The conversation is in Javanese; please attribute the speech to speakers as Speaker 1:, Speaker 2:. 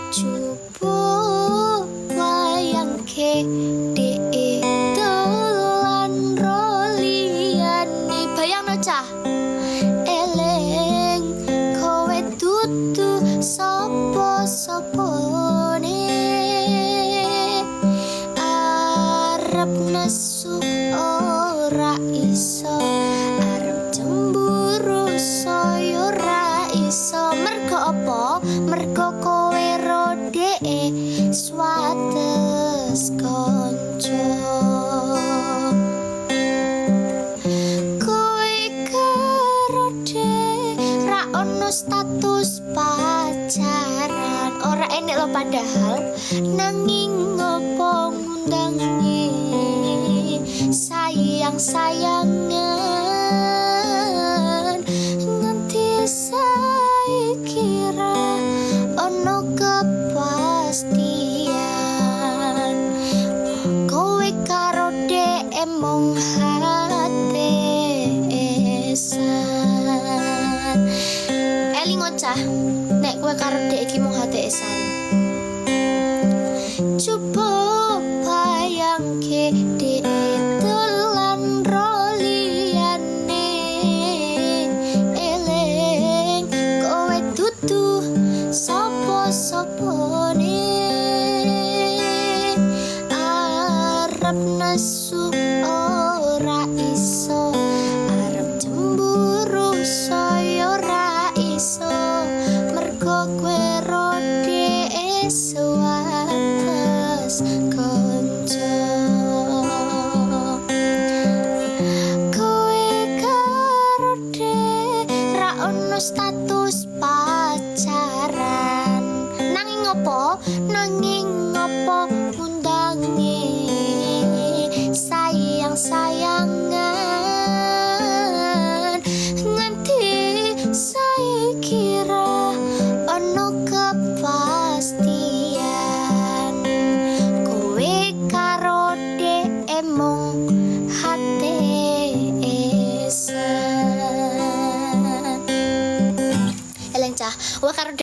Speaker 1: Coba bayangke dhek dolan ro liyane. Bayangno, cah. Eleng kowe dudu sapa-sapane. Arep nesu ora iso, arep cemburu saya ora iso. Mergo apa? Mergo kowe ro dhek swates kanca. Kowe karo dhek ra ono status pacaran. Ora enek lo padahal, nanging ngopo ngundangi sayang-sayangan nganti saiki ra ono kepastian. Kowe karo dhek mung HTSan. Elingo, cah, nek kowe karo dhek iki mung HTSan. Coba bayangke dhek dolan ro liyane. Eleng kowe dudu sapa-sapane. Arep nesu ora iso, arep cemburu saya ora iso. Mergo kowe ro dhek swates kanca. Kowe karo dhek ra ono status pacaran. Nanging ngopo? Nanging ngopo ngundangi sayang-sayangan nganti saiki ra ono kepastian. Kowe karo dhek mung HTSan. Eleng, cah, kowe karo